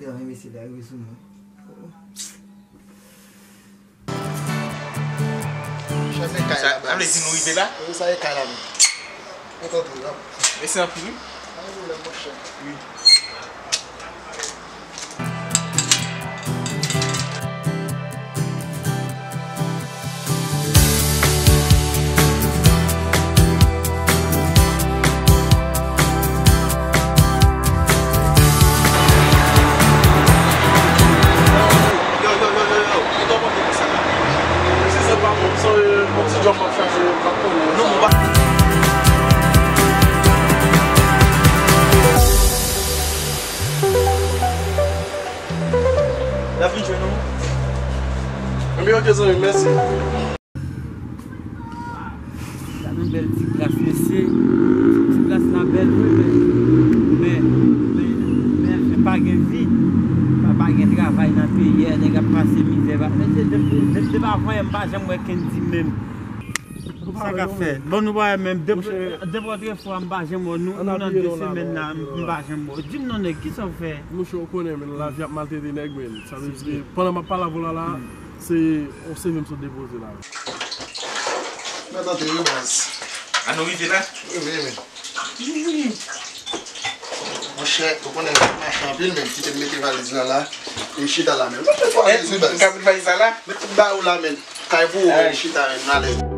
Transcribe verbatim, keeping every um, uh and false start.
Yon enbesil la rive sou mwen. Sa, sa vle di nou rive la? Wi, sa e kay la menm. Mèsi anpil, wi. Pa gen pwoblèm, monchè. Wi. N ap vin jwenn ou. Ebyen, oke, zanmi, mèsi. Gade yon bèl ti gras, mesye. Ti gras la bèl, wi, men, men, men, men, men pa gen vi. Pa, pa gen travay nan peyi a, nèg ap pase mizè. Pa, mesye, depi, depi, depi avan yè, m pa janm wè Kendy menm. Sa k ap fèt? Bon, nou pa wè menm. Depi, depi otrefwa, m pa janm wè nou, nou nan de semèn la, m pa janm wè. Di m non, nèg, kisa w fè? Mouche, ou konnen, men, lavi ap maltrete nèg, men. Sa vle di, pandan m ap pale avè w la, la, se yon seve m sot depoze la. Mèt antre wi baz. A nou rive la? Wi, wi, wi. Monchè, ou konnen m ap mache anpil, men kite m mete valiz la la. E chita la menm. Mete valiz wi baz. Ou ka met valiz la la? Mete ba ou la menm. Kay pou ou menm, chita menm, alèz.